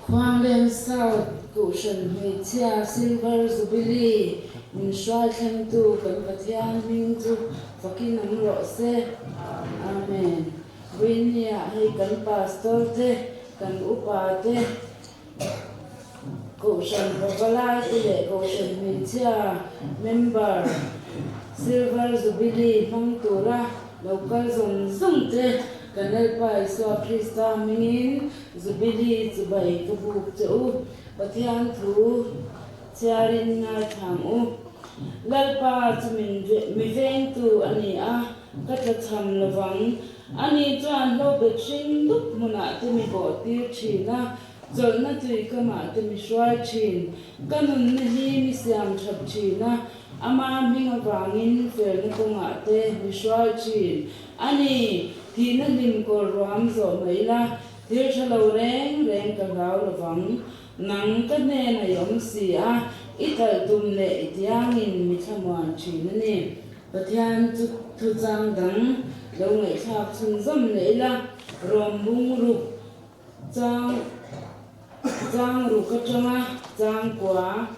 Khuangleng South Kohhran Hmeichhia Silver Jubilee min hruai thlengtu kan Pathian hming chu fakin awm rawh se. Amen. Vawinia hei kan Pastor te, kan upa te, Kohhran pavalai te leh Kohhran hmeichhia member Silver Jubilee hmang tura lo kal zawng zawng te kan Lalpa Isua Krista hmingin Jubilee chibai ka buk che u. Pathian thu chhiarin ngaithlang u. Lalpa chu min mi vengtu a ni a, ka tlachham lovang. Ani chuan hlobet hring dup hmunah te mi bawh tir thin a, chawlhna tui kamah te mi hruai thin. Ka nunna hi mi siam thap thin a, ama hming avangin felna kawngah te mi hruai thin. Ani, thihna hlim kawr ruam zawh mai la, thil tha lo reng reng ka hlau lovang. Nang ka hnena i awm si a, i talh tum leh i tiangin mi thlamuan thin a ni. Pathian chu thuchang dang lo ngaihthlak chhunzawm leh ila, Rom bung ruk chang chang ruk atanga chang kua.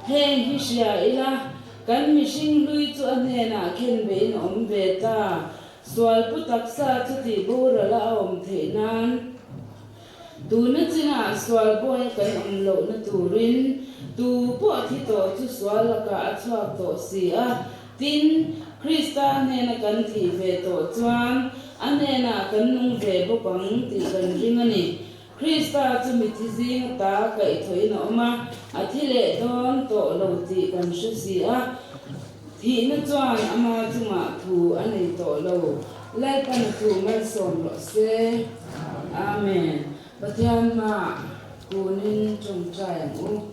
Heng hi hria ila, kan mihring hlui chu a hnenah khen beiin a awm ve ta. Sual pu taksa chu tih boral a a awm theih nan. Tuna chinah sual bawi kan awm lohna turin tu pawh thi tawh chu sual lakah a chhuak tawh si a. Tin, Krista hnena kan thih ve tawh chuan a hnenah kan nung ve bawk ang tih kan ring a ni. Krista chu mithi zing ata kaihthawhin a awm a, a thi leh dawn tawh lo tih kan hre si a. Thihna chuan ama chungah thu a nei tawh lo. Lalpan a thu malsawm rawh se. Amen. Pathian hmaah kunin tawngtai ang u.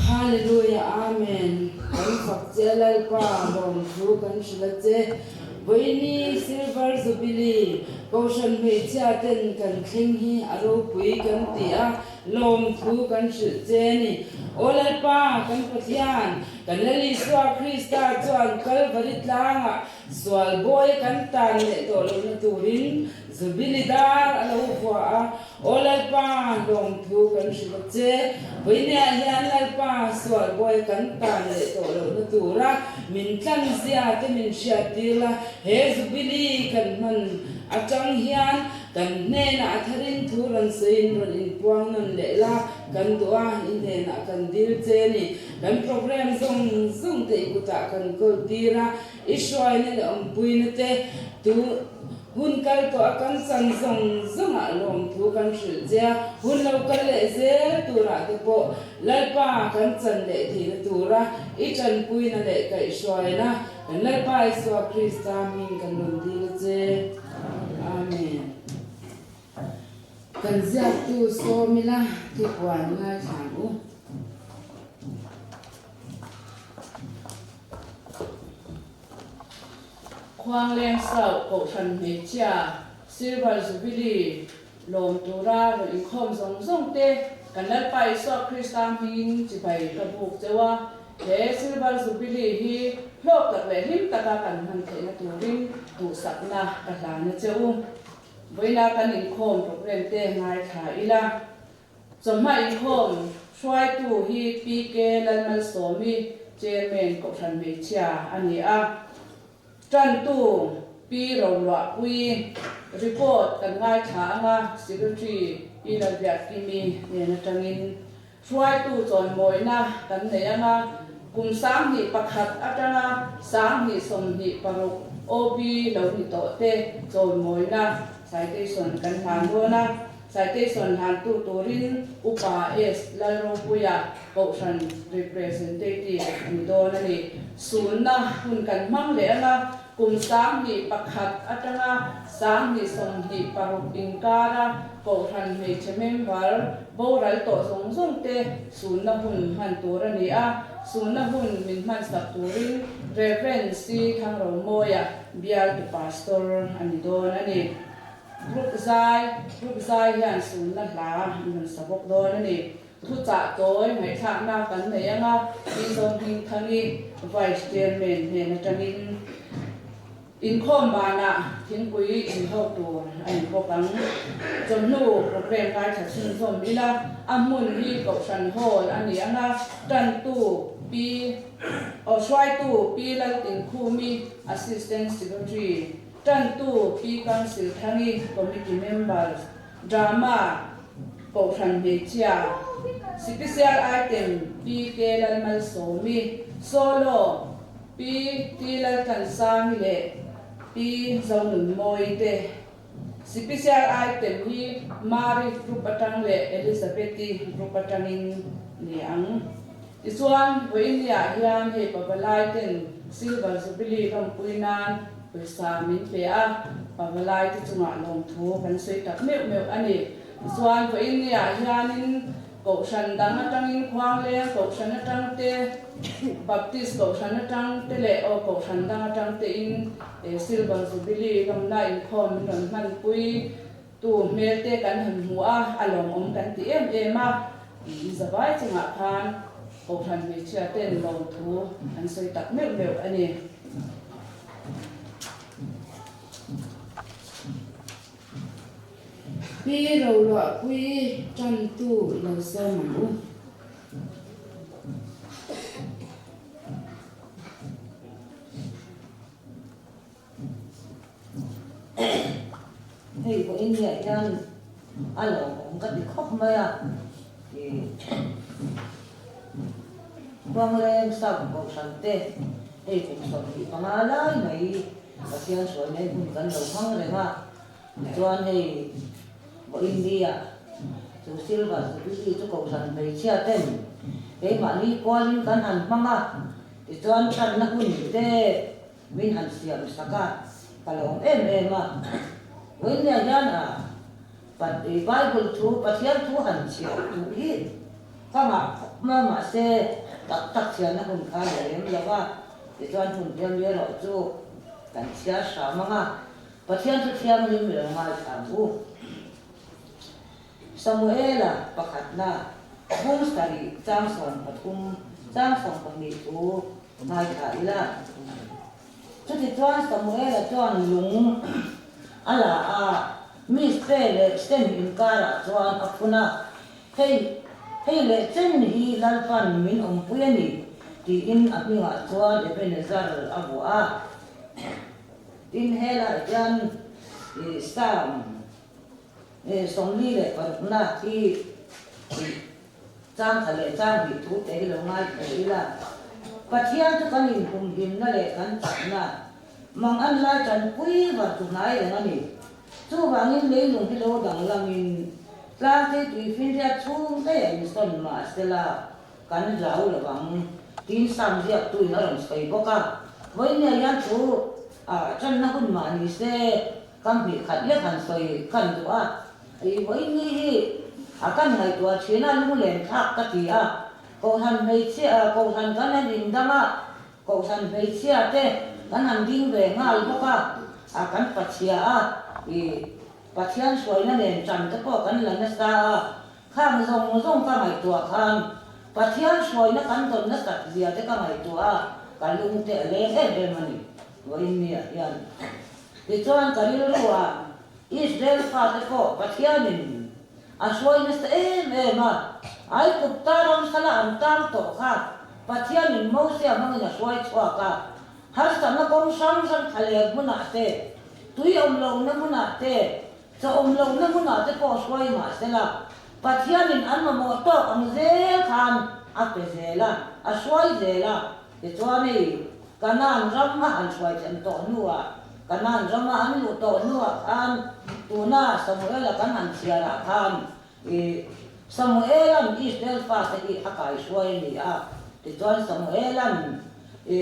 Hallelujah Amen. Kan fak che a Lalpa lawm thu kan hrilh a che. Vawiini Silver Jubilee Kohhran hmeichhia ten kan thleng hi a ropui kan ti a. Lawm thu kan hrilh che a ni. Aw Lalpa, kan Pathian, kan Lal Isua Krista chuan Kalvari tlangah sual bawi kan tan leh tawh lohna turin Jubili dar a lo vuah a. Aw Lalpa, lawm thu kan hrilh a che. Vawineah hian Lalpa, sual bawi kan tan leh tawh lohna tura min tlan zia te min hriattir la, he Jubili kan hman atang hian Kan hnenah a tharin thu rawn sawiin rawn inpuang nawn leh la, kan duh a, i hnenah kan dil che a ni. Kan program zawng zawng te i kutah kan kawl tir a, i hruaina leh awmpuina te tu hun kal tawh a kan chan zawng zawngah lawmthu kan hrilh che a, hun lo kal leh zel turah te pawh Lalpa kan chan leh theihna tura i tanpuina leh kaihhruaina kan Lalpa Isua Krista hming kan rawn dil a che. Amen. Kan ziaktu sawm ila thupuan ngaithla ang u. Khuangleng South Kohhran hmeichhia Silver Jubilee lawm tura rawn inkhawm zawng zawng te kan Lalpa Isua Krista hmingin chibai ka buk cheu a. He Silver Jubilee hi hlawk tak leh hlim taka kan hman theihna turin duhsakna ka hlan a che u. Vawiina kan inkhawm program te ngaithla ila. Chawhma inkhawm hruaitu hi PK Lalmalsawmi, Chairman Kohhran Hmeichhia a ni a. Tantu Pi Roluahpuii report kan ngaithla anga Secretary Pi Lalbiakkimi nen atangin Hruaitu chawimawina kan nei ang a, kum 21 atanga 2026 OB lo ni tawh te chawimawina citation kan hlan dawn a, citation hlantu turin Upa S Lalropuia Kohhran Representative a ni dawn a ni. Sunna hun kan hmang leh ang a, kum 21 atanga 2026 inkara Kohhran hmeichhe member boral tawh zawng zawng te sunna hun hman tur a ni a, sunna hun min hman sak turin Rev. C. Thangromawia bialtu pastor a ni dawn a ni. Group zai, Group zai hian sunna hla an rawn sa bawk dawn a ni. Thuchah tawi ngaihthlakna kan nei ang a, Pi Zawng Hmingthangi, Vice Chairman hnen atangin. Inkhawm banah thingpui inho tur a ni bawk ang. Chawhnu programme ngaithla chhunzawm ila, a hmun hi Kohhran Hall a ni ang a, tantu Pi aw hruaitu Pi Laltinkhumi, Assistant Secretary, tantu Pi Council Thangi, Committee Members, Drama, Kohhran Hmeichhia, Sipisial Item Pi K Lalmalsawmi, Solo, Pi T Laltlansangi leh Pi Zonunmawii te Sipisial item hi Mari group atang leh Elizabeth-i group atangin ni ang. Tichuan, vawiinniah hian hei pavalai ten Silver Jubilee lawmpui nan pawisa min pe a, pavalai te chungah lawmthu kan sawi tak meuh meuh a ni. Tichuan, vawiinniah hianin Kohhran dang atangin Khuangleng Kohhran atang te, Baptist Kohhran atang te leh aw Kohhran dang atang tein Silver Jubilee lawmna inkhawm min rawn hmanpui tu hmel te kan han hmu a, a lawmawm kan ti em em a. Zavai chungah khan Kohhran hmeichhia ten lawmthu an sawi tak meuh meuh a ni. Pi Roluahpuii tantu i lo sawm ang u. Hei pawh India hian a lawmawm ka ti khawp mai a, ih Khuangleng South Kohhran te hei kum 25 lai mai Pathian hruai mai hun kan lo hmang reng a. Tichuan hei Vawiinnia chu Silver Jubilee chu Kohhran hmeichhia ten keimahni kualin kan han hmang a, tichuan tanna hun te min han siam sak a, ka lawm em em a. Vawiinnia hian a Bible thu Pathian thu han chhiar duh hi ka ngah khawp mai a, mahse tak tak chhiarna hun kha la lem lo va, tichuan hun hliam erawh chu kan chhiar hram ang a. Pathian chu thianghlim i lo ngaithla ang u. Samuela pakhatna, bung sarih chang 13, chang 12 thu ngaithla ila. Chutichuan Samuela chuan lung a la a, Mizpe leh Sen inkarah chuan a phun a, Hei, hei leh chen hi Lalpan min awmpui a ni, tiin a hmingah chuan Ebenezer a vuah a. Tin, helaiah hian Psalm 46na hi chang kha leh chang hnih thu te hi lo ngai thei ila. Pathian chu kan inhumhimna leh kan chakna mang an lai tanpui var chu hnai reng a ni. Chuvangin leilung hi lo danglamin tlangte tuifinriat chhung daih a insawn mahsela Kan hlau lo ang, tiin Sam ziaktuin a rawn sawi bawk a. Vawinia hian thu a tanna hun mah ni se, kam hnih khat lek han sawi kan duh a. I vawiini hi a kan ngaihtuah thin a, lunglen thlak ka ti a. Kohhran hmeichhia, Kohhran kan han indang a, Kohhran hmeichhia te kan han ding ve nghal bawk a, a kan pachhia a, i Pathian hruaina nen tan te pawh kan la nasa a. Khang zawng zawng ka ngaihtuah khan Pathian hruaina kan dawn nasat zia te ka ngaihtuah a, ka lung te a leng em em a ni, Vawiinniah hian. Tichuan ka rilru ah Israel fate pawh Pathianin a hruai nasa em em a, Aigupta ram sala an tang tawh kha Pathianin Mosia hmangin a hruai chhuak a, harsatna kawng hrang hrang thlaler hmunah te, tui awm lohna hmunah te, Chaw awm lohna hmunah te pawh hruai mah sela, Pathianin an mamawh tawk ang zel khan a pe zel a, a hruai zel a. Tichuan hei, Kanaan ram a han hruai thlen tawh hnuah, Kanaan rama an luh tawh hnuah khan, tuna Samuela kan han chhiarah khan, i Samuela'n Israel fate hi a kaihruai a ni a. Tichuan Samuela'n i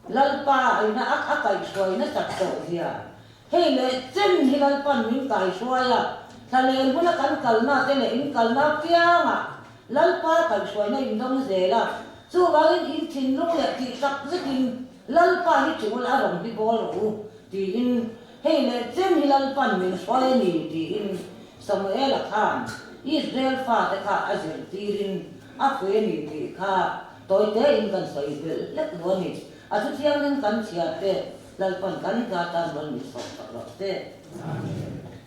Lalpa ina a kaihhruai nasat tawh zia. Hei leh chen hi Lalpan min kaihruai a, thlalel hmuna kan kalna te leh in kalna piangah Lalpa kaihhruaina in dawng zel a, chuvangin in thinlung leh tih tak zetin Lalpa hi tul a rawn hi bawl rawh u tiin hei leh chen hi Lalpan min hruai a ni tiin Samuela khan Israel fate kha a zirtirin a phui a ni tih kha Tawi tein kan sawi belh hlek lo a ni. A thu thianghlim kan chhiar te. Lalpan kan za tan rawn min sawm tak rawh se.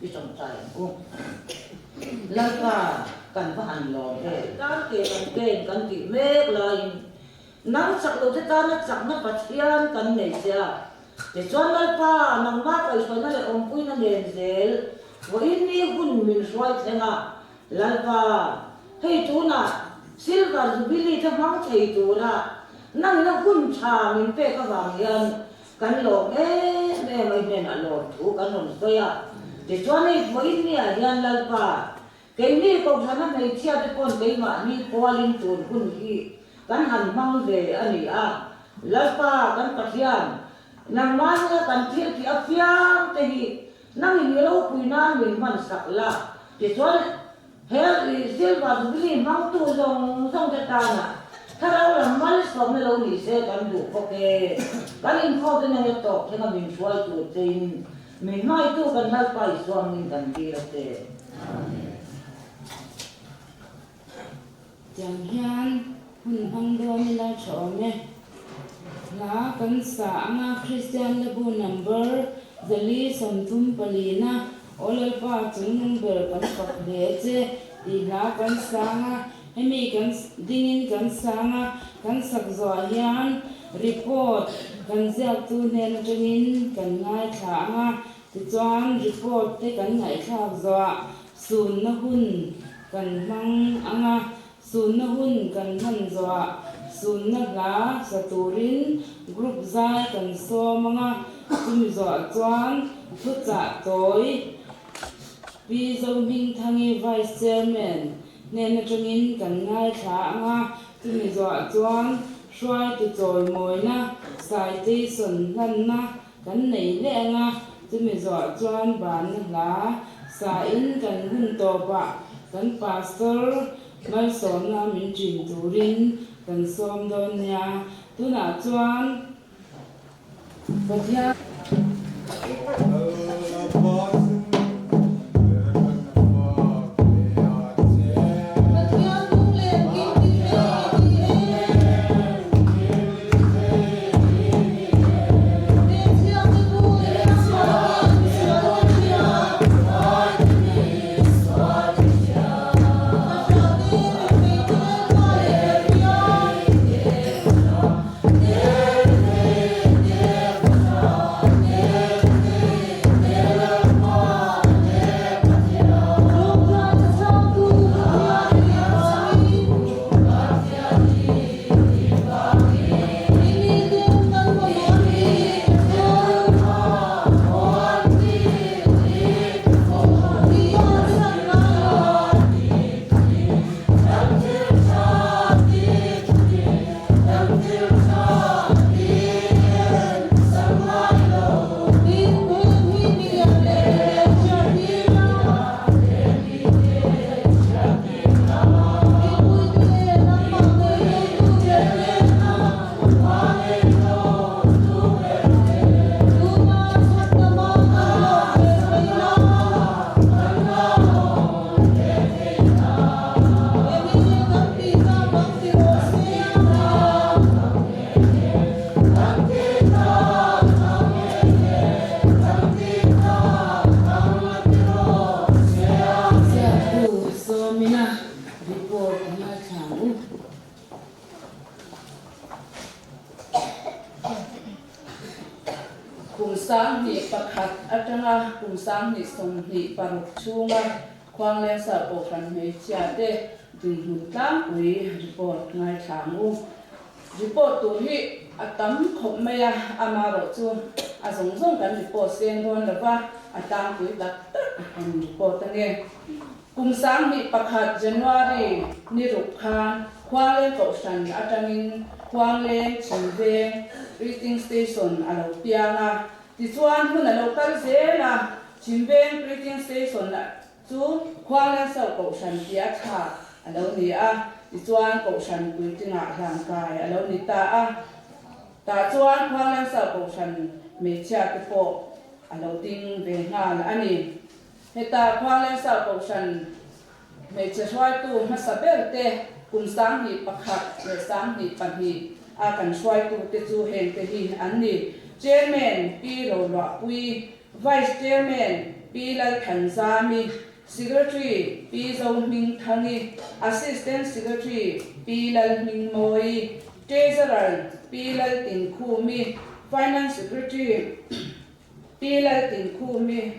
I tawngtai ang u. Lalpa kan va han lawm e. Tan ke kan pen kan tih mek laiin nang chak lo te tana chakna Pathian kan nei che a. Tichuan Lalpa nangmah kaihhruaina leh awmpuina nen zel vawiin ni hun min hruai thleng a. Lalpa, hei tunah Silver Jubilee te hmang thei tura nangina hun tha min pek avang hian kan lawm em em a, i hnenah lawm thu kan rawn sawi a. Tichuan hei vawiin niah hian Lalpa, keini Kohhrana hmeichhia te pawn keimahni kualin tun hun hi kan han hmang ve a ni a. Lalpa, kan Pathian, nangmah hmanga kan thil tih apiang te hi Nangin i ropui nan min hman sak la, tichuan he Silver Jubilee hmangtu zawng zawng te tana thlarau lam malsawmna lo ni se kan duh bawk e. Kan inkhawm te nenge tawp thlenga min hruai tur chein min hmaitu kan Lalpa Isua angin kan dil a che. Amen. Tiang hian hun hmang dawn ila tha awm e. Hla kan sa anga Kristian Labu number 434 Aw Lalpa chung nung ber kan fak hle che tih hla kan sang a, hemi kan dingin kan sang a, kan sak zawh hian report kan ziaktu hnen atangin kan ngaithla anga, tichuan report te kan ngaihthlak zawh Sunna hun kan hmang ang a, sunna hun kan hman zawhah sunna hla sa turin group zai kan sawm ang a, chumi zawhah chuan thuchah tawi Pi Zohmingthangi Vice Chairman hnen atangin kan ngaithla ang a, chumi zawhah chuan hruaitu chawimawina citation hlanna Kan nei leh ang a, chumi zawh chuan banna hla sain kan hun tawpah kan Pastor malsawmna min ṭin turin kan sawm dawn nia. Tunah chuan Pathian. Ziaktu Sawmina report ngaithla ang u. Kum 21 atanga kum 2026 chhunga Khuanglengsa Kohhran hmeichhia te dinhmun tlangpui report ngaithla ang u. Report tur hi a tam khawp mai a, amarawh chu a zawng zawng kan report seng dawn lo va, a tlangpui tak tak kan report ange. Kum 2001 January ni ruk khan Khuangleng Kohhran atangin Khuangleng Chhimveng Preaching Station a lo piang a, tichuan hun a lo kal zel a, Chhimveng Preaching Station chu Khuangleng South Kohhran tia thlak a lo ni a, tichuan Kohhran puitlingah hlangkai a lo ni ta a. Tah chuan Khuangleng South Kohhran hmeichhia te pawh a lo ding ve nghal a ni. Heta Khuangleng South Kohhran hmeichhe hruaitu hmasa ber te kum 2001 leh 2002 a kan hruaitu te chu heng te hi an ni. Chairman Pi Roluahpuii, Vice Chairman Pi Lalthanzami, Secretary Pi Zohmingthangi, Assistant Secretary Pi Lalhmingmawii, Treasurer Pi Laltinkhumi, Finance Secretary Pi Laltinkhumi,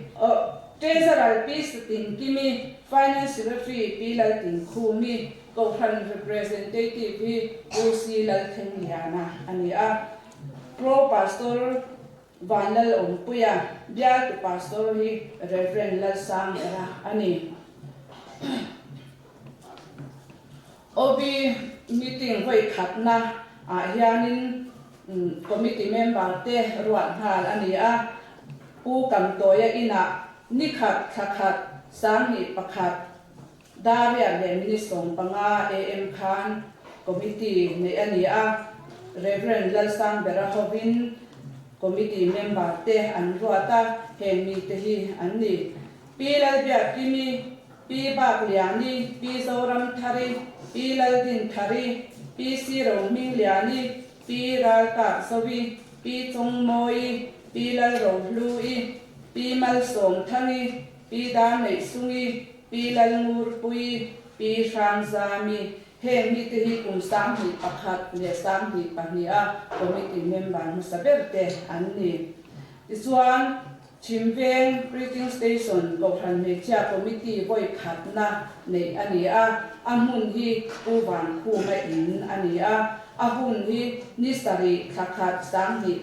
Treasurer Pi Sutinkimi, Finance Secretary Pi Laltinkhumi, Kohhran Representative hi Pu Si Lalthengliana a ni a. Pro Pastor Vanlal Awmpuia, Bialtu Pastor hi Rev. Lalsangera a ni. OB meeting vawi khatna ah hianin committee member te ruat nghal a ni a, Pu Kamtawia inah ni khat thla khat 21 Dariat leh minute 15 am khan committee neih a ni a, Rev. Lalsangbera hovin committee member te an ruat a, heng mite hi an ni. Pi Lalbiakkimi, Pi Bakliani, Pi Zoramthari, Pi Laldinthari, Pi Sirohmingliani, Pi Ralkakzovi, Pi Chawngmawii, Pi Lalrohlui, Pi Malsawmthangi, Pi Darneihsungi, Pi Lalngurpuii, Pi Hrangzami, heng mite hi kum 21 leh 22 a committee member hmasa ber te an ni. Tichuan, Chhimveng Preaching Station Kohhran Hmeichhia Committee vawi khatna neih a ni a, a hmun hi Pu Vankhuma in a ni a, a hun hi ni sarih thla khat 21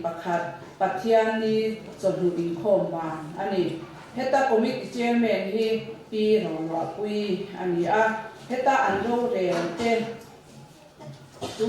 Pathianni chawhnu inkhawm ban a ni. Heta Committee Chairman hi Pi Roluahpuii a ni a, heta an rorel te chu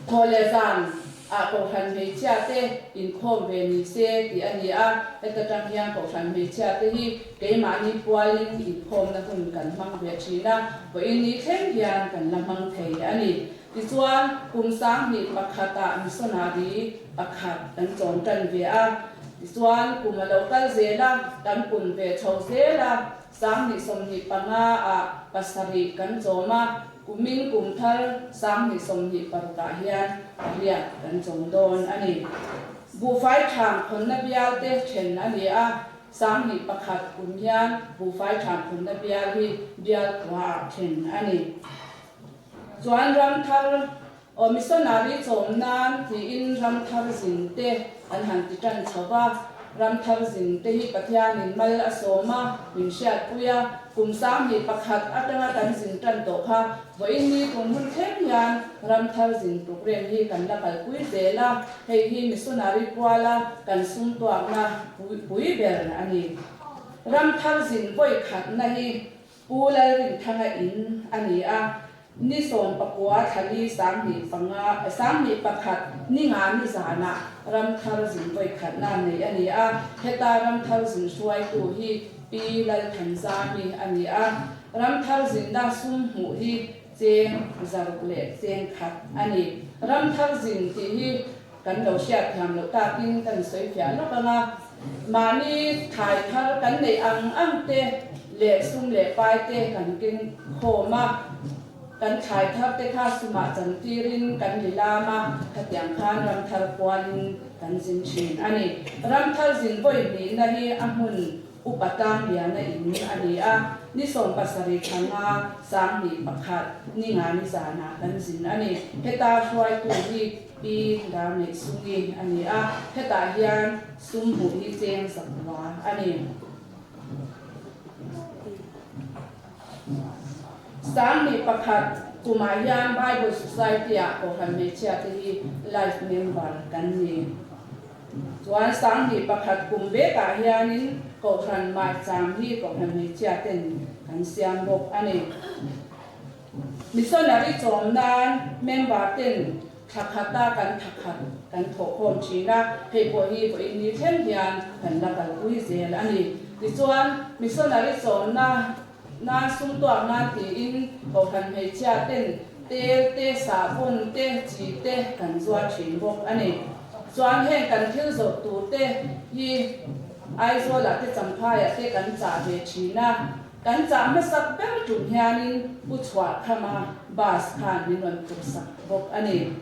thaw leh zan ah Kohhran hmeichhia te inkhawm ve ni se tih a ni a, heta tang hian Kohhran hmeichhia te hi keimahni pualin inkhawmna hun kan hmang ve thin a, vawiin ni thleng hian kan la hmang thei a ni. Tichuan, kum 21 ah missionary pakhat kan chawm tan ve a. Tichuan, kum a lo kal zel a, kan pun ve chho zel a. 2025 ah pasarih kan chawm a, kumin kum thar 2026 ah hian pariat kan chawm dawn a ni. Buhfai thang khawnna bial te then a ni a, 21 kum hian buhfai thang khawnna bial hi bial khua ah then a ni. Chuan ram thar aw missionary chawm nan tiin ram thar zin te an han ti tan chho va, ram thar zin te hi Pathianin mal a sawm a, min hriatpui a, kum 21 atanga kan zin tan tawh kha vawiin ni tun hun thleng hian ram thar zin programme hi kan la kalpui zel a, hei hi missionary puala kan sumtuakna pui ber a ni. Ram thar zin vawi khatna hi Pu Lalrinthanga in a ni a, ni 19 thlali 25, 21 ni nga ni zanah Ramthar zin vawikhatna nei a ni a, heta Ramthar zin hruaitu hi Pi Lalthanzami a ni a, Ramthar zinna sum hmuh hi cheng zaruk leh cheng khat a ni. Ramthar zin tih hi kan lo hriatthiam loh takin kan sawi fiah lawk ang a, mahni thai thar kan neih ang ang te leh sum leh pai te kan keng khawm a, kan thlai thar te kha sumah chantirin kan ri lam a, khatiang khan ram thar kualin kan zin thin a ni. Ram thar zin vawi hnihna hi a hmun Upa tang liana in a ni a, ni 17 thla nga 21 ni nga ni zanah kan zin a ni. Heta hruaitu hi Pi Darneihsungi a ni a, hetah hian sum hmuh hi cheng zakua a ni. 21 kumah hian Bible Society-ah Kohhran Hmeichhia te hi life member kan ni. Chuan 21 kum vekah hianin Kohhran Maicham hi Kohhran hmeichhia ten kan siam bawk a ni. Missionary chawm nan member ten thla khata kan thla khat kan thawhkhawm thin a, hei pawh hi vawiin ni thleng hian kan la kalpui zel a ni. Tichuan missionary chawmna nan sum tuak nan tiin Kohhran hmeichhia ten tel te, sahbawn te, chi te kan zuar thin bawk a ni. Chuan heng kan thil zawrh tur te hi Aizawlah te Champhaiah te kan chah ve thin a, kan chah hmasak ber tum hianin Pu Chhuahkhama bus khan min rawn phurhsak bawk a ni.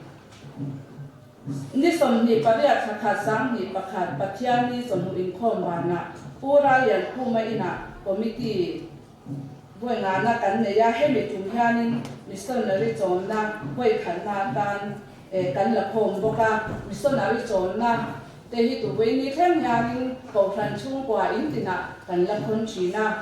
Ni 28 thla khat 2001 Pathianni chawhnu inkhawm banah Pu Ralliankhuma inah Committee vawi ngahna kan nei a, hemi tum hianin Missionary chawmna vawi khatna atan kan la khawm bawk a, Missionary chawmna te hi tuvui ni thleng hianin Kohhran chhungkua in tinah kan la khawn thin a.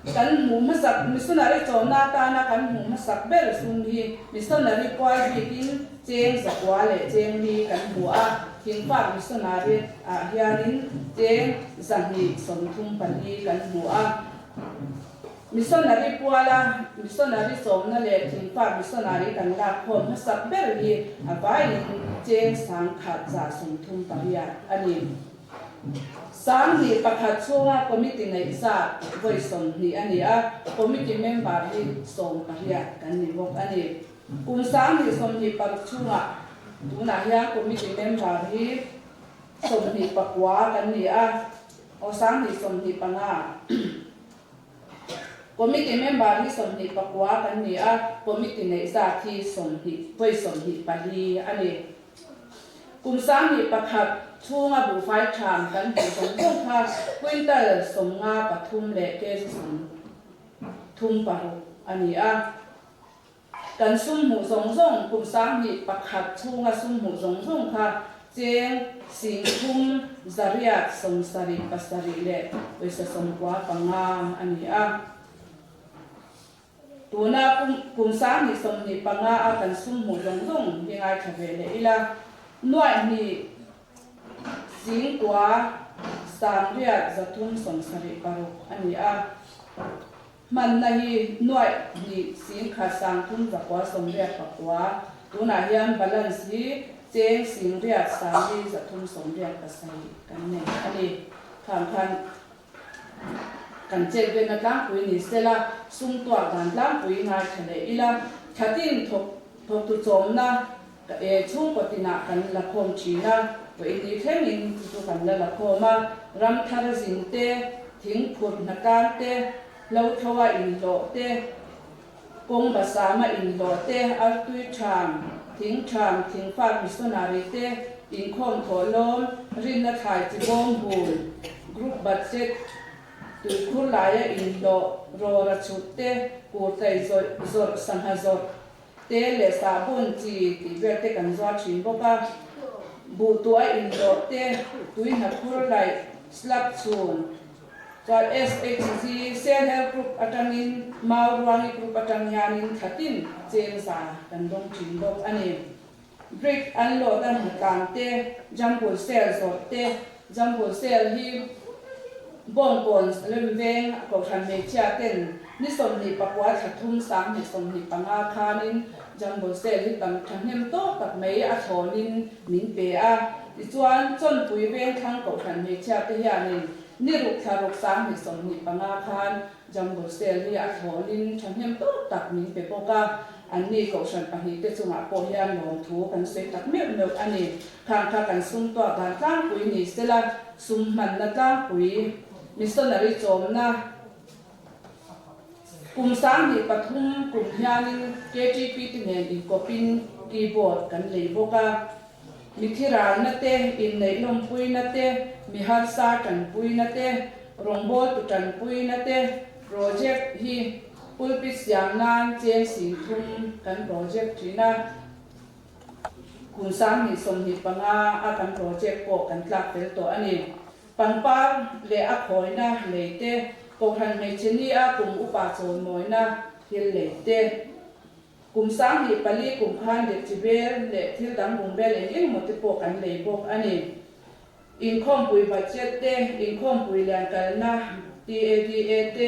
Kan hmuh hmasak, Missionary chawmna atana kan hmuh hmasak ber sum hi Missionary pual bikin cheng zakua leh cheng li kan hmu a, Thingfak Missionary ah hianin cheng 234 kan hmu a. Missionary puala Missionary chawmna leh Thingfak Missionary kan lak khawm hmasak ber hi a vaiin cheng 1138 a ni. 2001 chhunga committee neih zat vawi 20 a ni a, committee member hi 18 kan ni bawk a ni. Kum 2026 chhungah tunah hian committee member hi 29 kan ni a, aw 2025. Committee member hi 29 kan ni a, committee neih zat hi 20 vawi 24 a ni. Kum 2001 chhunga buhfai ṭham kan hmuh zawng zawng kha quintal 53 leh kg 36 a ni a. Kan sum hmuh zawng zawng kum 2001 chhunga sum hmuh zawng zawng kha cheng 3877 leh pawisa 95 a ni a. Tuna kum kum 2025 a kan sum hmuh zawng zawng hi ngaithla ve leh ila, nuaih hnih sing kua 876 a ni a. Hmanna hi nuaih hnih 10 3 989, tunah hian balance hi cheng 8 4 387 kan nei a ni. Khang khan kan chet velna tlangpui ni sela, sum tuak dan tlangpui ngaithla leh ila, thlatin thawk thawktu chawmna chhungkaw tinah kan la khawm thin a, vawi ni thlengin chu chu kan la la khawm a, ram thar zin te, thing phurh hna tan te, hlo tho a inhlawh te, kawng basama inhlawh te, artui ṭham, thing ṭham, thingfak missionary te, inkhawm thawhlawm, rinna thlai chi bawm bul, group budget, tuikhur laia inhlawh, rawra chhut te, kurtai zawih zawrh sangha zawrh te leh sahbawn chi tih vel te kan zuar thin bawk a. Buh tuah inhlawh te, tui hnakhur laih, slab chhun, chuan SHG, Self Help Group atangin Mau Ruangi Group atang hianin thlatin cheng za kan dawng thin bawk a ni. Brick an lawhna hnatlan te, jumble sale zawrh te, jumble sale hi Bawngkawn rem veng Kohhran hmeichhia ten ni 29 thla thum 2025 khanin jumble sale hi tam thahnem tawk tak mai a thlawnin min pe a. Tichuan, Chawnpui Vengthlang Kohhran hmeichhia te hianin ni ruk thla ruk 2025 khan Jumble sale hi a thlawnin thahnem tawk tak min pe bawk a, anni Kohhran pahnih te chungah pawh hian lawmthu kan sawi tak meuh meuh a ni. Khang kha kan sum tuak dan tlangpui ni sela, sum hmanna tlangpui, missionary chawmna, kum 2003 kum hianin KTP te nen inkawpin keyboard kan lei bawk a. Mi thiralna te, inneih lawmpuina te, mi harsa tanpuina te, rawngbawltu tanpuina te, project hi pulpit siam nan cheng 3000 kan project thin a. Kum 2025 a kan project pawh kan tlak fel tawh a ni. Pangpar leh a khawina lei te, Kohhran hmeichhe ni a kum upa chawimawina thil lei te, kum 2004 kum khan dekchi bel leh thil dang bung bel eng eng emaw te pawh kan lei bawk a ni. Inkhawmpui budget te, inkhawmpui lian kalna TADA te,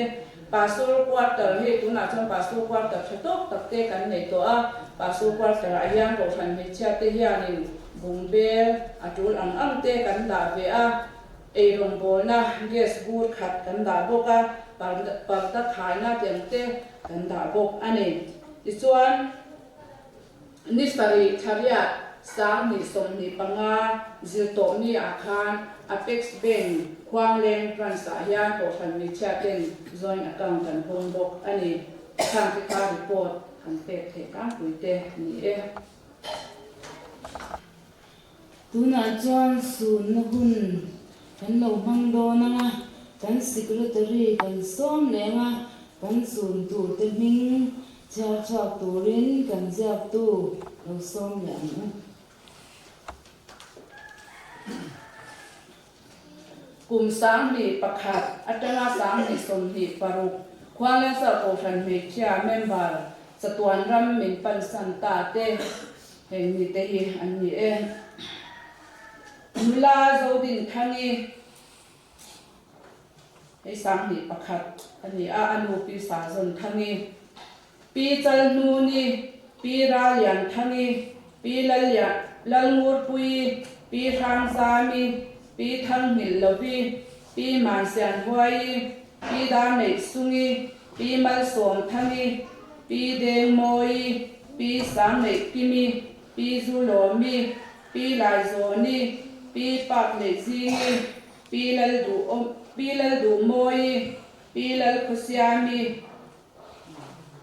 Pastor quarter hei tunah chuan Pastor quarter tha tawk tak te kan nei tawh a, Pastor quarter ah hian Kohhran hmeichhia te hianin bung bel a tul ang ang te kan dah ve a, eirawngbawlna gas bur khat kan dah bawk a, parda khaina tiang te kan dah bawk a ni. Tichuan. Ni sarih thariat 2025 zirtawhni ah khan Apex Bank Khuangleng Branch ah hian Kohhran hmeichhia ten joint account kan hawng bawk a ni. Khang te kha report han pek theih tlangpui te ni e. Tunah chuan sunna hun kan lo hmang dawn ang a, kan Secretary kan sawm leng a, kan sun turte hming chhiar chhuak turin kan ziaktu lo sawm leh ang u. Kum 2001 atanga 2026 Khualeng Kohhran Hmeichhia member chatuan ram min pansan ta te heng mite hi an ni e. Nula Zodinthangi hei 21 a ni a, a nu Pi Sazawnthangii, Pi Chalhnuni, Pi Ralianthangi, Pi Lalngurpuii, Pi Hrangzami, Pi Thanghilhlovi, Pi Mansianhuaii, Pi Darneihsungi, Pi Malsawmthangi, Pi Dengmawii, Pi Sangneihkimi, Pi Zulawmi, Pi Laizawni, Pi Pakneihzingi, Pi Lalduhmawii, Pi Lalkhawsiami,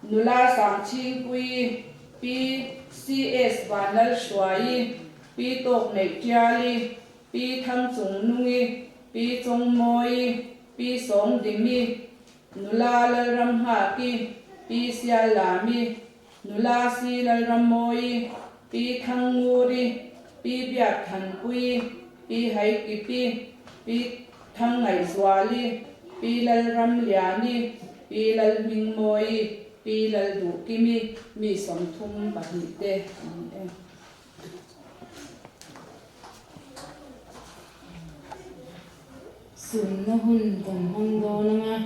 Nula Sangchhingpuii, Pi CS Vanlalhruaii, Pi Tawkneihtiali, Pi Thangchungnungi, Pi Chawngmawii, Pi Sawngdimi, Nula Lalramnghaki, Pi Siallami, Nula Si Lalrammawii, Pi Thangnguri, Pi Biakthanpuii, Pi Haikipi, Pi Thangngaihzuali, Pi Lalramliani, Pi Lalhmingmawii, Pi Lalduhkimi, mi 32 te an ni e. Sunna hun kan hmang dawn ang a,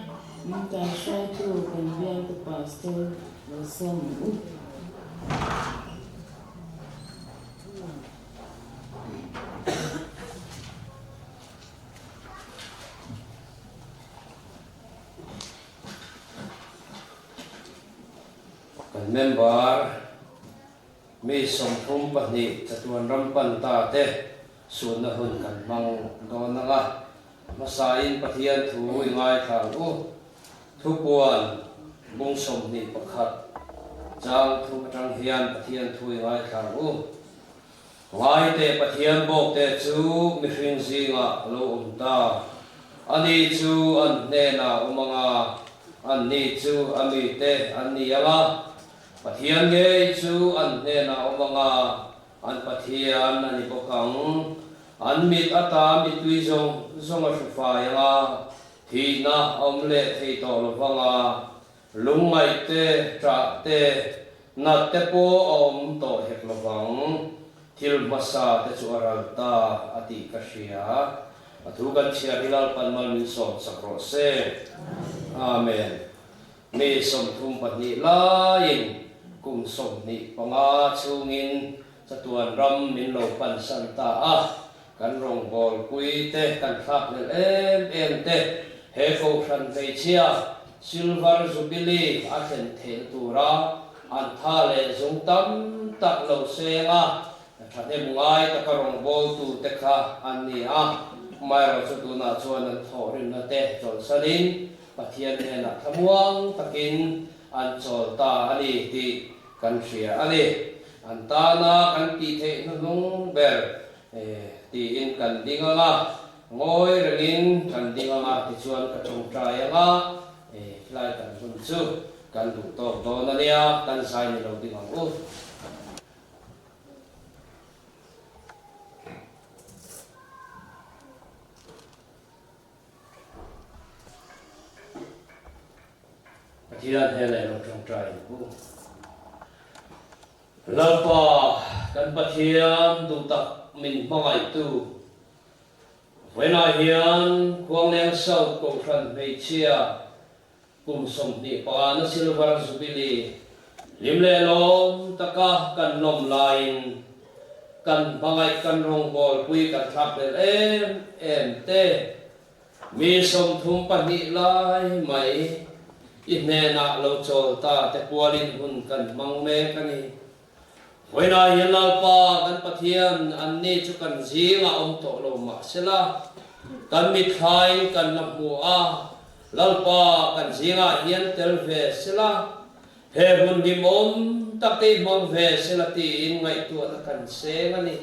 min kaihruaitu kan bialtu Pastor lo sawm ang u. Kan member Mi 32 chatuan ram pan ta te sunna hun kan hmang dawn ang a, hmasain Pathian thu i ngaithla ang u. Thupuan bung 21 chang thu atang hian Pathian thu i ngaithla ang u. Ngaite Pathian bawkte chu mihring zingah a lo awm ta. Ani chu an hnenah awm ang a, anni chu a mite an ni ang a. Pathian ngei chu an hnenah awm ang a, an Pathian a ni bawk ang. An mit ata mittui zawng zawng a hru fai ang a, thihna a awm leh thei tawh lo vang a, lungngaih te, ṭah te, nat te pawh a awm tawh hek lo vang. Thil hmasa te chu a ral ta a tih ka hria. A thu kan chhiar hi Lalpan mal min sawm sak rawh se. Amen. Mi 32 laiin kum 25 chhungin chatuan ram min lo pansan ta a, kan rawngbawlpui te kan thlakhlelh em em te he Kohhran hmeichhia Silver Jubilee a thlen theihna tura an tha leh zung tam tak lo seng a, thahnem ngai taka rawngbawltu te kha an ni a, amaherawhchu tunah chuan an thawhrimna te chawlhsanin Pathian hnenah thlamuang takin an chawl ta a ni tih kan hria a ni. An tana kan tih theih hnuhnung ber tiin kan ding ang a, ngawi rengin kan ding ang a, tichuan ka tawngtai ang a, helai kan hun chu kan duh tawk dawn a nia, kan zai ni lo ding ang u. Pathian hnenah i lo tawngtai ang u. Lalpa, kan Pathian duh tak min hmangaihtu, vawiinah hian Khuangleng South Kohhran hmeichhia kum 25 na Silver Jubilee hlim leh lawm taka kan lawm laiin kan hmangaih kan rawngbawlpui kan thlak tel em em te mi 32 lai mai i hnenah lo chawl ta te pualin hun kan hmang mek a ni. Vawiinah hian Lalpa kan Pathian anni chu kan zingah awm tawh lo mahsela, kan mithlain kan la hmu a, Lalpa kan zingah hian tel ve sela, he hun hlimawm tak te i hmang ve sela tiin ngaihtuahna kan seng a ni.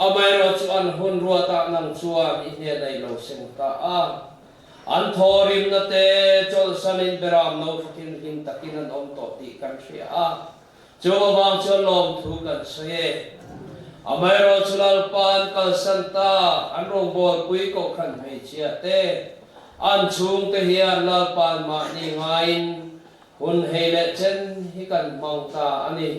Amaherawhchu an hun ruatah nang chuan i hnenah i lo seng ta a. An thawhrimna te chawlhsanin beram no fakin hlim takin an awm tawh tih kan hria a. Chu avang chuan lawmthu kan sawi e. Amaherawhchu Lalpa an kalsan ta, an rawngbawlpui kohhran hmeichhia te, an chhungte hian Lalpa'n mahni ngaiin hun hei leh chen hi kan hmang ta a ni.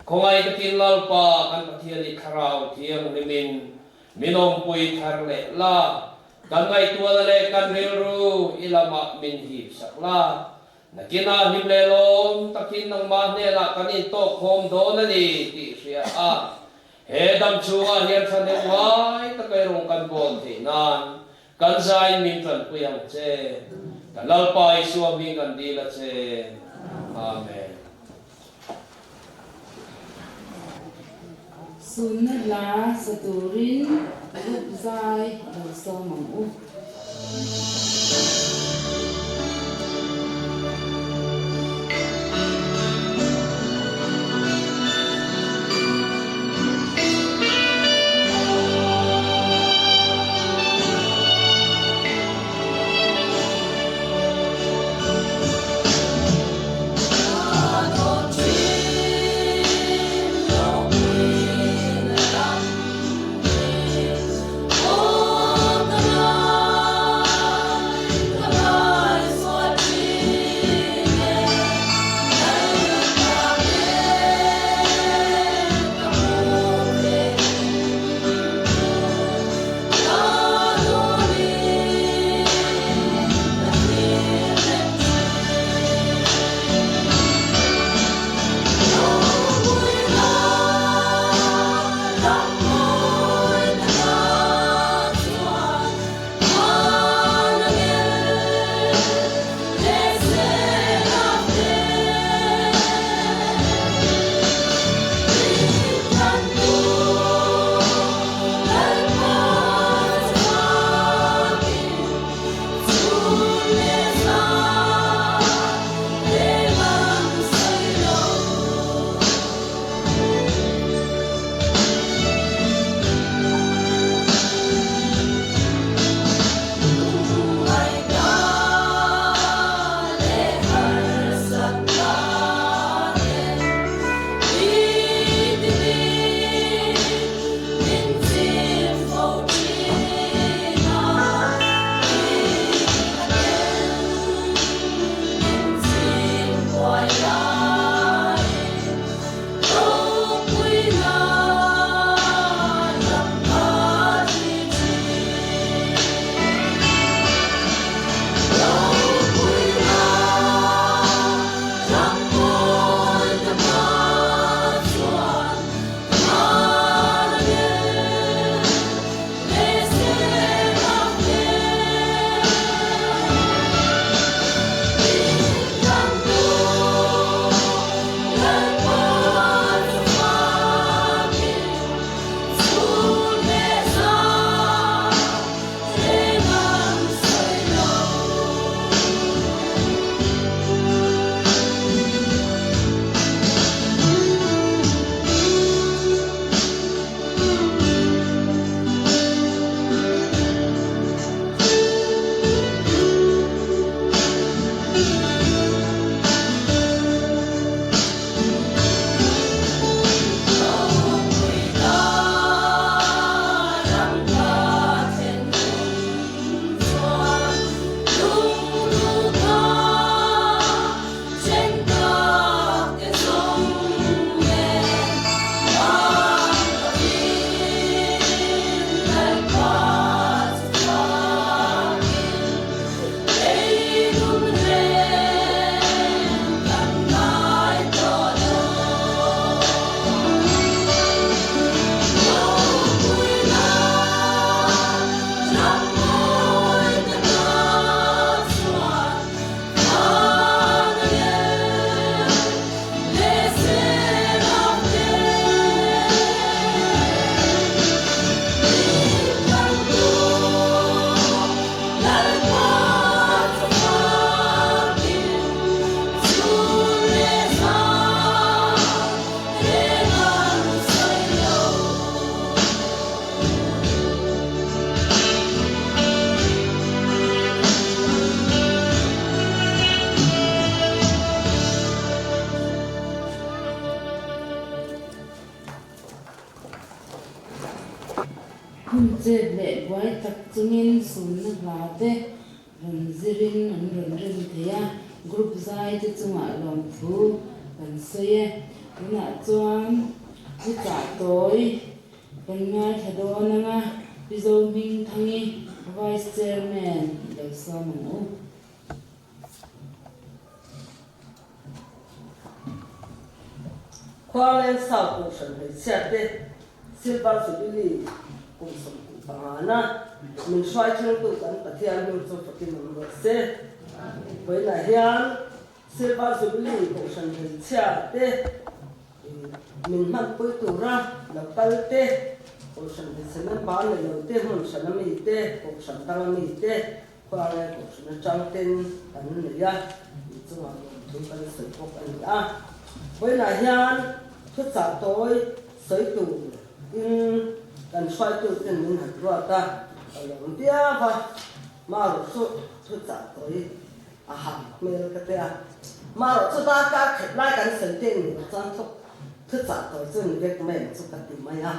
Khawngaih takin Lalpa kan Pathian i Thlarau Thianghlimin min awmpui thar leh la, kan ngaihtuahna leh kan rilru i lamah min hip sak la, nakinah hlim leh lawm takin nangmah hnenah kan intawk khawm dawn a ni tih hria a, he dam chhungah hian thahnem ngai taka i rawn kan bawl theih nan kan zaiin min tanpui ang che. Kan Lalpa Isua hming kan dil a che. Amen. Sunna hla sa turin group zai lo sawm ang u. Hun chet leh buai tak chungin sunna hla te rawn zirin an rawn rem thei a, group zai te chungah lawmthu kan sawi e. Tunah chuan chutah tawi kan ngaithla dawn ang a, Pi Zohmingthangi Vice Chairman lo sawm ang u. Khualeng South Kohhran hmeichhia te Silver Jubilee kum 25 na min hruai thlengtu kan Pathian hming chu fakin awm rawh se. Vawiinah hian Silver Jubilee Kohhran hmeichhia te min hmanpui tura lo kal te, Kohhran hmeichhe member ni lo te, hmun hran ami te, Kohhran dang ami te, Khualai Kohhran atang ten kan nei a, in chungah lawmthu kan sawi bawk a ni a. Vawiinah hian thuchah tawi sawi tur in kan hruaitu ten min han ruat a, ka lawm viau a, marawh chu thuchah tawi a han hmel ka ti a. Marawh chu darkar khat lai kan sawi te ni loh chuan thuchah tawi chu ni vek mai ang chu ka ti mai a.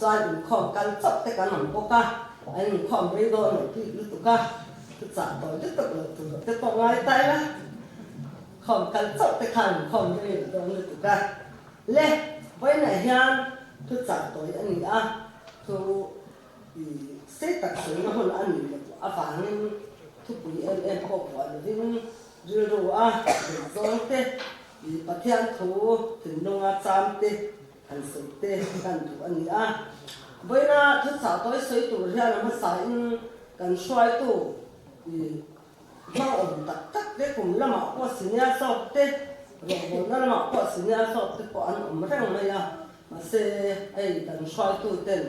Chuan inkhawm kal chauh te kan awm bawk a, an inkhawm rei dawn lo bik lutuk a, thuchah tawi lutuk lo tur te pawh ngai ta ila, khawm kal chauh te khan inkhawm rei lo dawn lutuk a. Le, vawiinah hian thuchah tawi a ni a, thu i sei tak sawina hun a nih loh avangin thupui em em pawh vuah lovin rilru a duhzawng te, i Pathian thu thinlunga cham te, An sawi te kan duh a ni a. Vawiina thuchah tawi sawi tur hian a hmasain kan hruaitu i hmangawm tak tak te kum lamah pawh senior zawk te, rawngbawlna lamah pawh senior zawk te pawh an awm reng mai a. Mahse hei kan hruaitu ten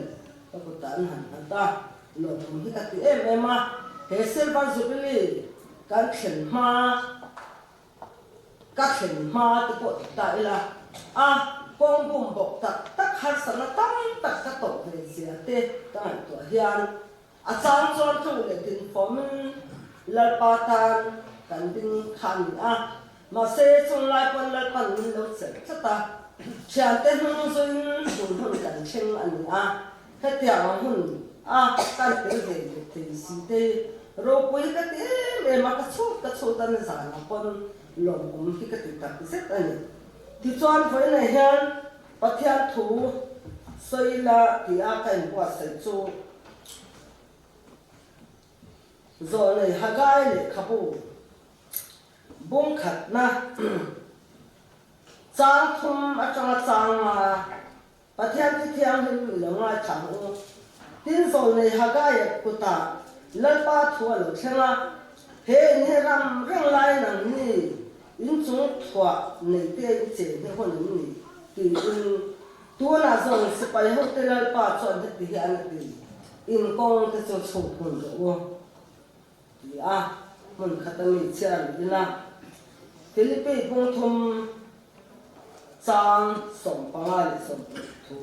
ka kutah an han nghat a, lawmawm hi ka ti em em a. He Silver Jubilee kan thlen hma Ka thlen hma te pawh ti ta ila, a kawng bum bawk tak tak harsatna tam tak ka tawh ve zia te ka ngaihtuah hian a chang chuan tluk leh dinfawmin Lalpa tan kan ding kha a ni a, mahse chung lai pawn Lalpan min lo chelh tlat a, thiante hnung zuiin tun hun kan thleng a ni a, Hetiang ang hun a kan tel ve leh thei si te hi ropui hi ka ti em em a, ka chhut ka chhut a ni zanah pawn lawmawm hi ka ti tak zet a ni. Tichuan vawiinah hian Pathian thu sawi la ti a ka inbuatsaih chu Zawlnei Hagai lehkhabu bungkhatna chang thum atanga chang nga Pathian thi thianghlim i lo ngaithla ang u. Tin zawlnei Hagaia kutah Lalpa thu a lo thleng a, He in hi ram reng lai nang ni, in chung thuah nei te in chen hi hun em ni? tiin tunah zawng sipai hote Lalpa chuan heti hi an ti, In kawng te chu chhuk hun rawh u. Ti a, hmun khat a mi chhiar rih ila, Philippi kungthum chang 15 leh 20 thu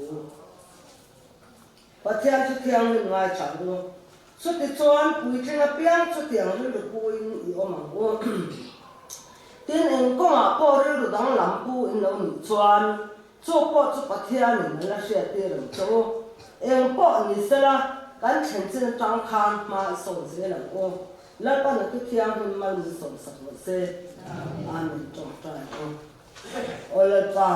Pathian chu thianghlim ngaithla ang u. Chutichuan puitling apiang chutiang rilru puin i awm ang u. Tin, eng kawngah pawh rilru danglam pu in lo nih chuan Chu pawh chu Pathianin a la hriattir ang che u. Eng pawh ni sela, kan thlen chin atang khan hma i sawn zel ang u. Lalpan a thu thianghlim mal min sawmsak rawh se. Amen. Tawngtai u. Aw Lalpa,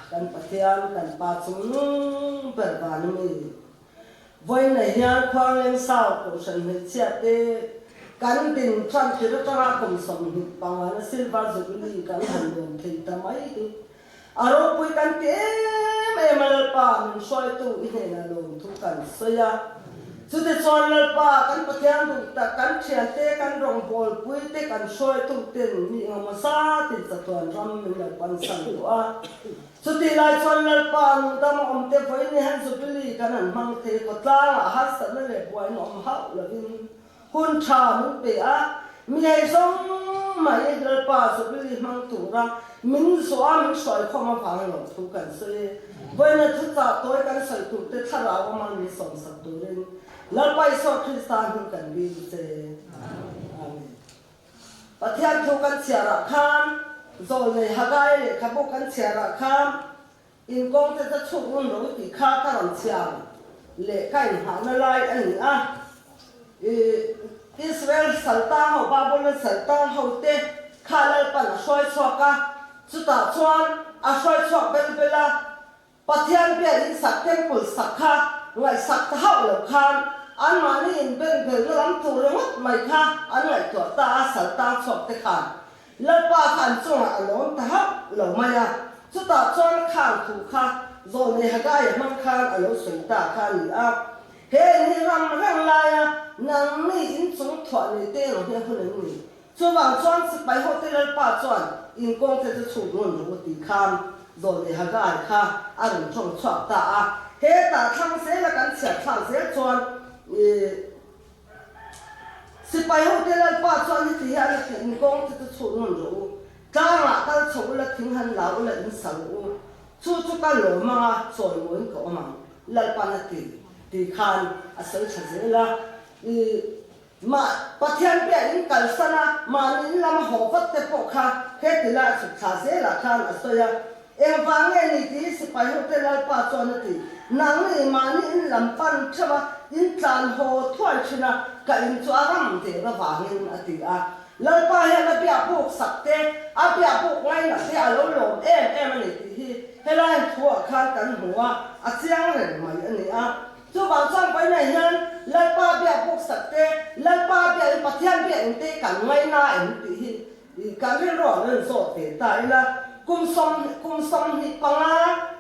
kan Pathian, kan Pa chungnung ber van a mi. Vawiinah hian Khuangleng South Kohhran hmeichhia te kan din tan tir atanga kum 25 na Silver Jubilee kan han lawm thei ta mai hi a ropui kan ti em em a, Lalpa min hruaitu i hnenah lawmthu kan sawi a. Chutichuan Lalpa kan Pathian duh tak kan thiante kan rawngbawlpui te kan hruaitu ten mi engemaw zatin chatuan ram min lo pansan tawh a. Chutih lai chuan Lalpa nungdam a awm te vawiin ni han Jubilee kan han hmang thei khawtlangah harsatna leh buaina awm hauh lovin hun tha min pe a, mi hei zawng mai Lalpa Jubilee hmang tura min zawh a min hruaikhawm avang lo thu kan sawi. Vawiina thuchah tawi kan sawi tur te thlarau awma min sawmsak turin Lalpa Isua Krista hming kan dil che. Amen. Pathian thu kan chhiarah khan, Zawlnei Hagai lehkhabu kan chhiarah khan, In kawngte chu chhuk run ro tih kha ka rawn chhiar leh ka inhahna lai a ni a. Israel saltang ho, Babylon saltang hote kha Lalpan a hruai chhuak a, chutah chuan a hruai chhuak bel bel a, Pathian biak in sak temple sak kha ngaihsak ta hauh lo khan anmahni inben belna lam tur ringawt mai kha an ngaihtuah ta a, saltang chhuak te khan Lalpa kha an chungah a lawm ta hauh lo mai a, chutah chuan khang thu kha Zawlnei Hagaia hmang khan a lo sawi ta kha a ni a. He ni ram reng laia nangni inchung thuah nei te eng hi a hun an ni. Chuvang chuan sipai hote Lalpa chuan inkawngte chu chhuk ngun rawh u tih khan Zawlnei Hagai kha a rawn tawng chhuak ta a. Hetah thlang zela kan chhiar thlak zel chuan i Sipai hote Lalpa chuan heti hian a ti, Inkawngte chu chhuk ngun rawh u. Tlangah kal chho ula, thing han la ula, in sa rawh u. Chu chu ka lawm ang a, chawimawiin ka awm ang, Lalpan a ti, tih khan a sawi tha zel a. I mah Pathian piah in kalsan a, mahni in lama haw vat te pawh kha heti lai a chhuk thla zelah khan a sawi a. Engvang nge ni tiin sipai hote Lalpa chuan a ti, Nangni mahni in lam pan theuh a, in tlan haw thuai thin a, ka in chu a ram der avangin, a ti a. Lalpa hian a biak buk sak te, a biak buk ngainat te a lo lawm em em a ni tih hi helai thuah khan kan hmu a, a chiang reng mai a ni a. Chuvang chuan vawiinah hian Lalpa biak buk sak te, Lalpa biak in Pathian biak in te kan ngaina em tih hi kan rilru ang rawn zawt ve ta ila. Kum sawm kum 25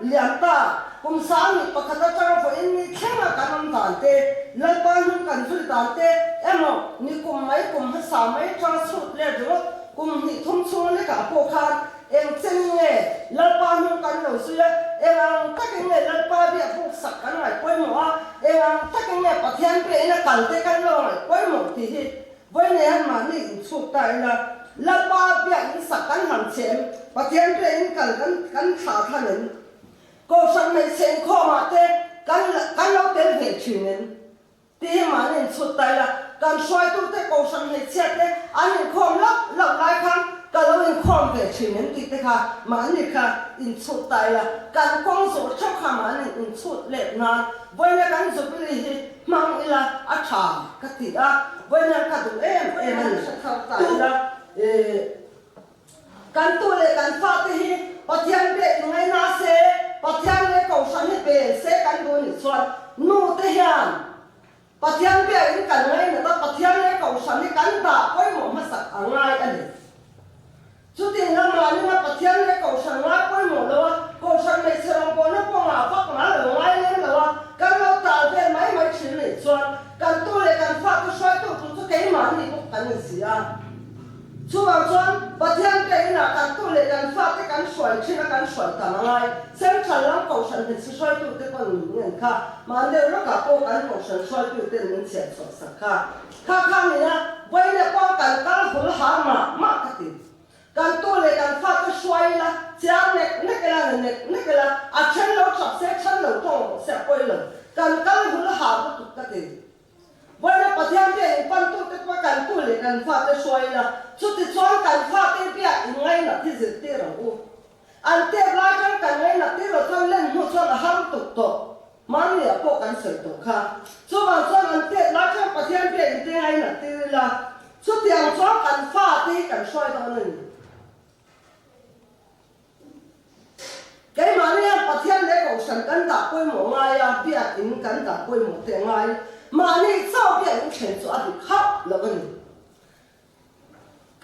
lian ta, kum 21 atanga vawiin ni thlenga kan awm dan te, Lalpa hnung kan zui dan te emaw ni kum mai kum hmasa mai atanga chhut let ringawt kum hnih thum chhung lekah pawh khan Eng chen nge Lalpa hnung kan lo zui a, eng ang takin nge Lalpa biak buk sak kan ngaih pawimawh a, eng ang takin nge Pathian biahin a kal te kan lo ngaih pawimawh tih hi vawinehan mahni inchhuk ta ila, Lalpa biak in sak kan han che em, Pathian biahin kal kan kan thlah thlan em, Kohhran hmeichhe inkhawmah te kan kan lo tel ve thin em? Ti hi mahni in chhut ta ila, kan hruaitute Kohhran hmeichhia te an inkhawm loh loh lai khan ka lo inkhawm ve thin em tih te kha mahni kha in chhut ta ila, kan kawng zawh theuh kha mahni in chhut let nan vawiina kan Jubilee hi hmang ila a tha ka ti a, vawiina ka duh em em a ni. Hre thar ta ila eh. Kan tu leh kan fate hi Pathian biak in ngaina se, Pathian leh Kohhran hi bel se kan duh nih chuan nu te hian Pathian biak in kan ngainat a, Pathian leh Kohhran hi kan dah pawimawh hmasak a ngai a ni. Chutin lamah nuna Pathian leh Kohhran ngai pawimawh lo a, Kohhran hmeichhe rawngbawlna kawngah vak ngai lo ngai lem lo a, kan lo tal vel mai mai thin nih chuan kan tu leh kan fate hruaitu tur chu keimahni bawk kan insi a. Chuvang chuan Pathian te inah kan tu leh kan fate kan hruai thin a kan hruai tam a ngai. Central lam Kohhran hmeichhe hruaitute pawn min ngen kha, mahni rawkah pawh kan Kohhran hruaituten min chhiat chhuah sak kha. Kha kha nia, vawiin pawh kan kal hul har mah mah ka ti. Kan tu leh kan fate hruai ila, chiang nek nek ila, na nek nek ila, a then lo thap se, then lo tawng rawh se a pawi lo. Kan kal hul har lutuk ka ti. Vawiina Pathian biak in pantute pawh kan tu leh kan fate hruai ila, chutichuan kan fate biak in ngainat hi zirtir ang u. An tep lai atang kan ngainat tir lo chuan len hnu chuan a har tuk tawh. Hmanni ah pawh kan sawi tawh kha. Chuvang chuan an tep lai atang Pathian biak in te ngainat tir ila, chutiang chuan kan fate hi kan hruai dawn a ni. Keimahni hian Pathian leh Kohhran kan dah pawimawh ngai a, biakin kan dah pawimawh teh ngai. Mahni chauh biakin thlen chu a dik hauh lo a ni.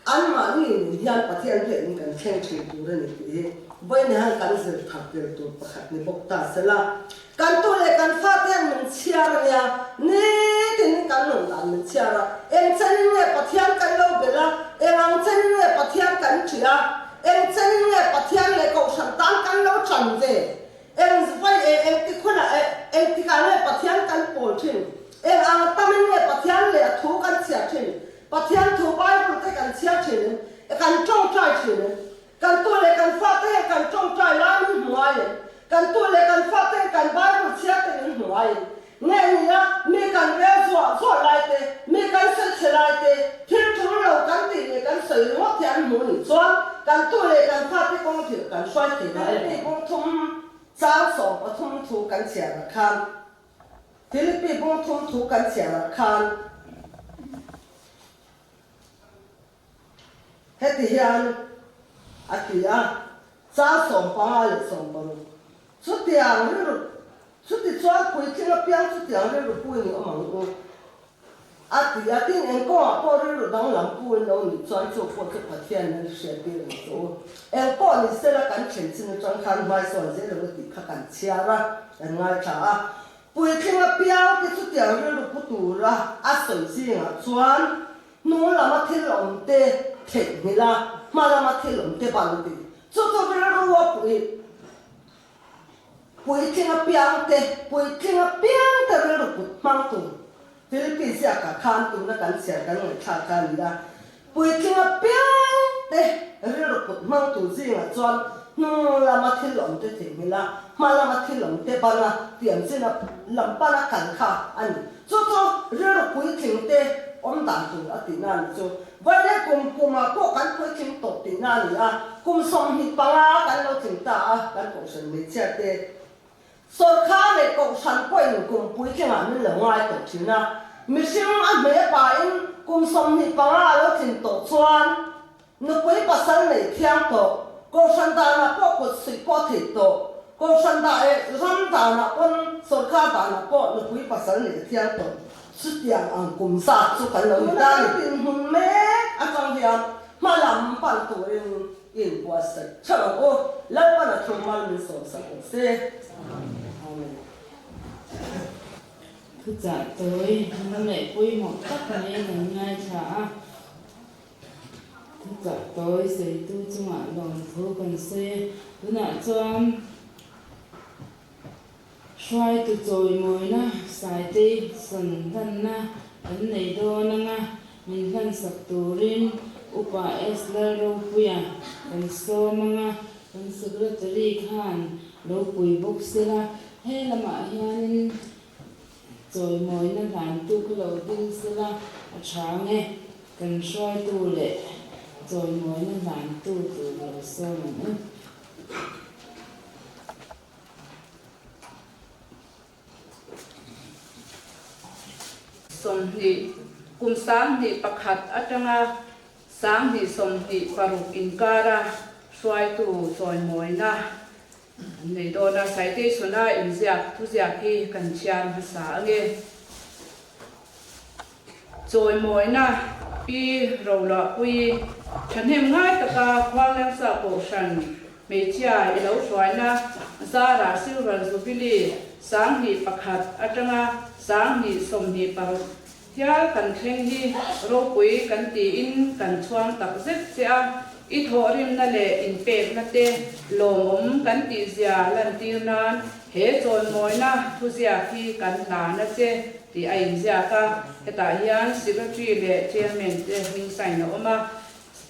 Anmahni nen hian Pathian biakin kan thleng thin tur a ni tih hi vawiin hian kan zir thar tel tur pakhat ni bawk ta se la. Kan tu leh kan fate hian min chhiar a nia, nitin kan rawn dan min chhiar a, eng chenin nge Pathian kan lo belh a, eng ang chenin nge Pathian kan ṭih a, eng chenin nge Pathian leh Kohhran tan kan lo ṭan ve, eng vai e, eng ti khunah e, eng tikah nge Pathian kan pawl ṭhin, eng ang tamin nge Pathian leh a thu kan chhiar ṭhin, Pathian thu Bible te kan chhiar ṭhin em, kan ṭawngṭai ṭhin em, Kan tu leh kan fate hian kan tawngtai lai min hmu ai em? Kan tu leh kan fate hian kan Bible chhiar te min hmu ai em? Nge nia, mi kan rel zuah zuah lai te, mi kan sawi chhe lai te, thil tul lo kan tih leh kan sawi ringawt hi an hmu nih chuan kan tu leh kan fate kawng thil kan hruai thei ngai lo. Kawng thum chang 13 thu kan chhiar ah khan. Philippi bung thum thu kan chhiarah khan heti hian a ti a, Chang 15 leh 16, Chutiang rilru, chutichuan puitling apiang chutiang rilru puin i awm ang u, a ti a. Tin, eng kawngah pawh rilru danglam puin lo nih chuan chu pawh chu Pathian in hriat tir ang che u. Eng pawh ni sela kan thlen chin atang khan hmaisawn zel ang u tih kha kan chhiar a, kan ngaithla a. Puitling apiang te chutiang rilru pu tura a sawi zingah chuan hnung lama thil awm te theihnghilh a, hma lama thil awm te ban ti. Chu chu rilru a pui puitling apiang te, puitling apiang te rilru put hmang tur Philippi ziakah khan tuna kan chhiar kan ngaihthlak kha a ni a. Puitling apiang te rilru put hmang tur zingah chuan hnung lama thil awm te theihnghilh a, hma lama thil awm te bana tiam china lam pana kal kha a ni. Chu chu rilru puitling te awm dan tur a tihna a ni chu. Vaile kum kumah pawh kan puitling tawh tihna a ni a, kum 25 kan lo tling ta a, kan kohhran hmeichhia te Sawrkar leh kohhran pawhin kum puitlingah min lo ngai tawh thin a, mihring a hmei a pain kum 25 a lo tlin tawh chuan nupui pasal nei thiang tawh, kohhran danah pawh kut suih pawh thei tawh, kohhran dah leh ram danah pawn sawrkar danah pawh nupui pasal nei thiang tawh. Chutiang ang kum zat chu kan lo ni ta ni. Tuna kan dinhmun mek atang hian hma lam pan turin inbuatsaih theuh ang u. Lalpan a thu mal min sawmsak ang se. Amen. Thuchah tawi hma leh pawimawh tak mai kan ngaithla a. Thuchah tawi sawitu chungah lawmthu kan sawi a. Tunah chuan. Hruaitu chawimawina Saitei sawn hlanna kan nei dawn anga min hlansak turin Upa S Lalropuia kan sawm anga kan Secretary khan lo pui bawk sela he lamah hianin chawimawina hlantu kha lo ding sela a tha ang e kan hruaitu leh chawimawina hlantu tur lo sawm ang u. 20, kum 21 atanga 2026 inkara hruaitu chawimawina an nei dawn a, Citation-a inziak thuziak hi kan chhiar hmasa ange. Chawimawina Pi Roluahpuii thahnem ngai taka Khuanglengsa Kohhran hmeichhia i lo hruaina Zara Silver Jubilee 21 atanga 2026 hial kan thleng hi ropui kan tiin kan chhuang tak zet che a, i thawhrimna leh inpekna te lawmawm kan tihzia lantir nan he chawimawina thuziak hi kan hlan a che. Tih a inziak a, hetah hian Secretary leh Chairman te hming sign a awm a,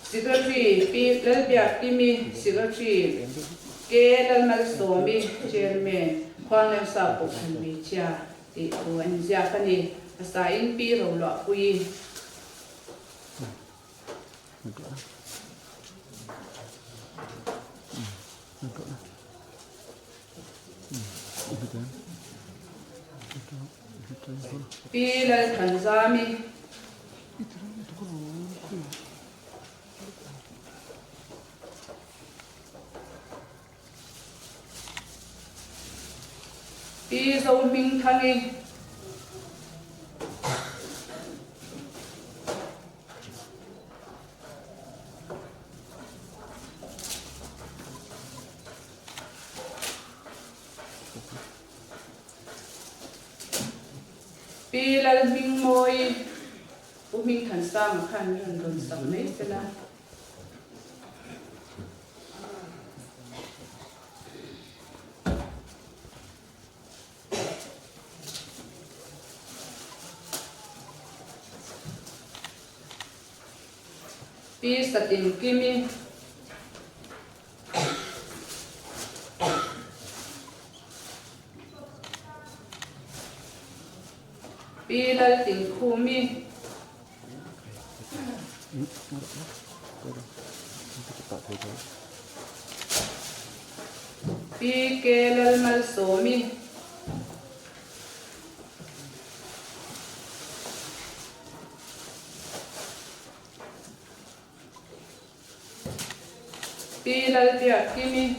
Secretary Pi Lalbiakkimi, Secretary K Lalmalsawmi, Chairman, Khuanglengsa Kohhran Hmeichhia tih thu a inziak a ni. A sain Pi Roluahpuii. Pi Lalthanzami. Pi Zohmingthangi. Pi Lalhmingmawii, Pu Hmingthansanga khan min rawn rawn sak mai sela. Pi Satinkimi. Pi Laltinkhumi. Pi K Lalmalsawmi. Pi Lalbiakkimi.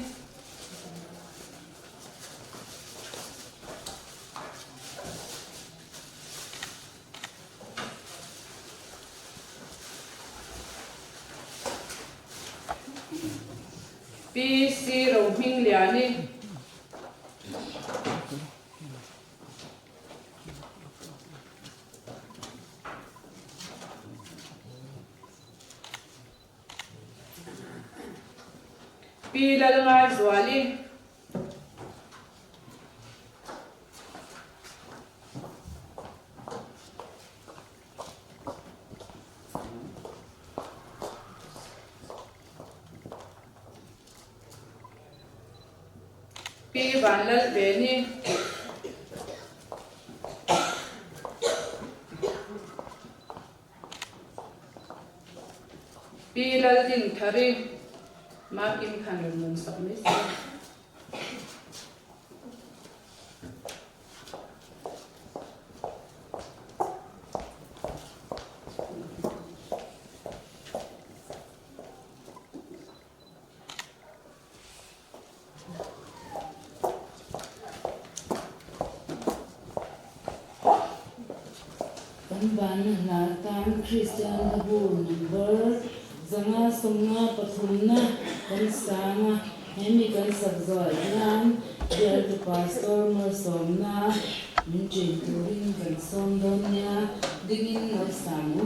Pi C Rohmingliani. Pi Lalngaizuali. Pi Vanlalveni. Pi Laldinthari. Makim khan rawn rawn sak mai se. Kan banna hna tan Kristian hlabu number 553 na kan sang a, hemi kan sak zawh hian bialtu Pastor Malsawmna min ṭin turin kan sawm dawn nia, dingin lo sang u.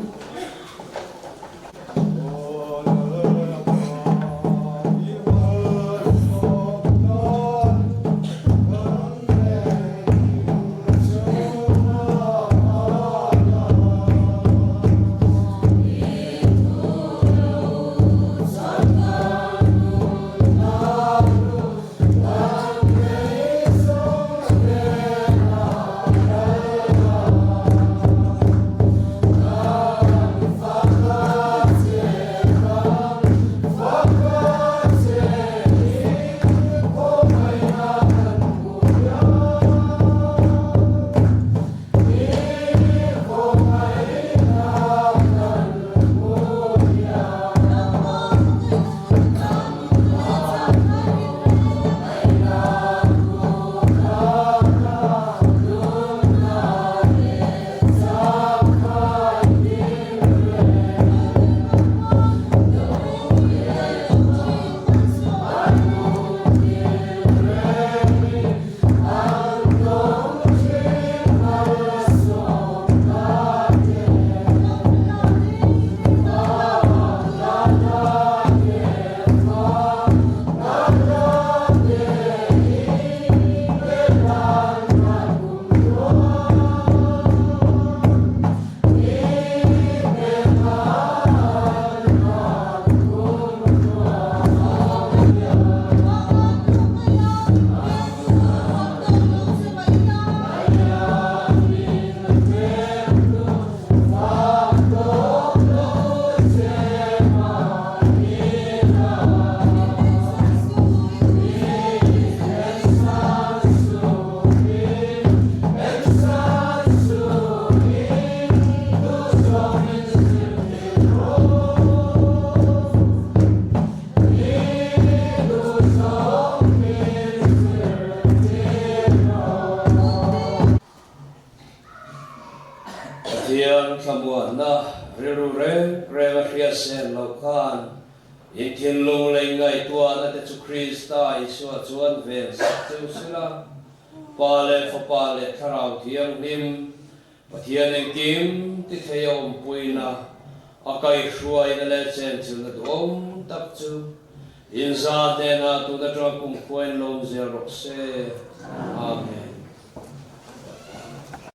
Pathian thlamuanna rilru reng reng a hriat sen loh khan in thinlung lei ngaihtuahna te chu Krista Isua chuan ven sak cheu sila, Pa leh Fapa leh Thlarau Thianghlim Pathian engkim ti thei a awmpuina, a kaihhruaina leh chenchilhna duhawm tak chu inza hnenah tun atanga kumkhuain lawm zel rawh se. Amen.